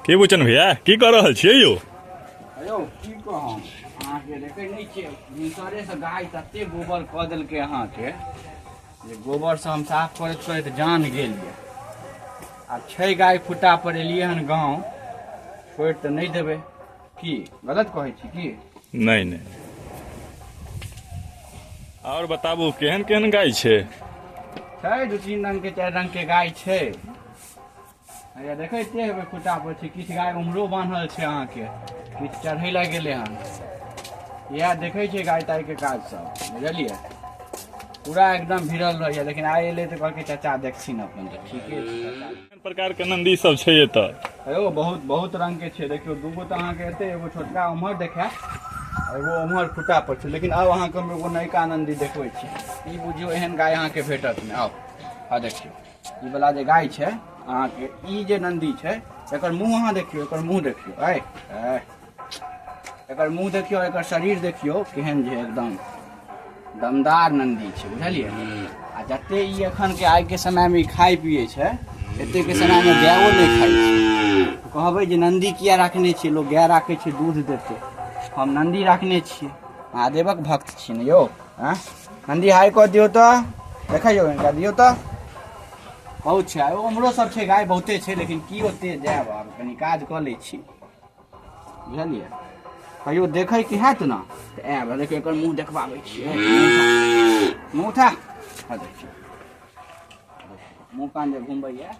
की बुचन भैया, की कऽ रहल छियै यौ? यौ की कहम अहाँके, देखै नहि छियै, भिनसरेसँ गाय तते गोबर कऽ देलकै अहाँके जे गोबरसँ हम साफ करैत करैत जान गेल यऽ। आब छै गाय खुट्टा पर, एलियै हन गाँव, छोड़ि तऽ नहि देबै। की गलत कहै छी की? नहि नहि। आओर बताबू, केहन केहन गाय छै? छै दू तीन रंग के, चारि रंग के गाय छै। हैया देखैते हेबै, खुट्टा पर छै। किछु गाय उम्हरो बान्हल छै अहाँके, किछु चढ़ै लए गेलै हन। इएह देखै छै गाय ताय के काज सब, बुझलियै? पूरा एकदम भिड़ल रहैया, लेकिन आइ एलै तऽ कहलकै चाचा देखथिन अपन, तऽ ठीके छै चाचा। केहन प्रकार के नंदी सब छै एतऽ? यौ बहुत बहुत रंग के छै। देखियौ, दूगो तऽ अहाँके एतै, एगो छोटका उम्हर देखायत, एगो उम्हर खुट्टा पर छै। लेकिन आब अहाँके हम एगो नयका नंदी देखबै छी। ई बुझियौ एहन गाय अहाँके भेटत नहि। आउ आ देखियौ, ई वाला जे गाय छै अहाँके, ई जे नंदी छै, एकर मुँह अहाँ देखियौ, एकर मुँह देखियौ, ऐ ऐ एकर मुँह देखियौ, एकर शरीर देखियौ केहन जे एकदम दमदार नंदी छै, बुझलियै? आ जते ई एखन के आइ के समय मे ई खाय पियै छै, एते के समय मे गायो नहि खाइ छै। कहबै जे नंदी किया राखने छियै? लोग गाय राखै छै दूध देतै, हम नंदी राखने छियै। महादेवक भक्त छी ने यौ। आँय नंदी, हाय कऽ दियौ तऽ, देखैयौ हिनका दियौ तऽ। बहुत छै, उम्हरो सब छै, गाय बहुते छै, लेकिन की ओते जायब, आब कनि काज कऽ लै छी, बुझलियै? कहियो देखैके हैत ने तऽ आयब। देखियौ, एकर मुँह देखबाबै छियै। मुँह उठा, हँ देखियौ, मुँह कान जे घुमबैया,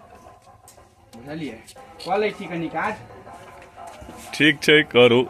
बुझलियै? कऽ लै छी कनि काज। ठीक छै, करू।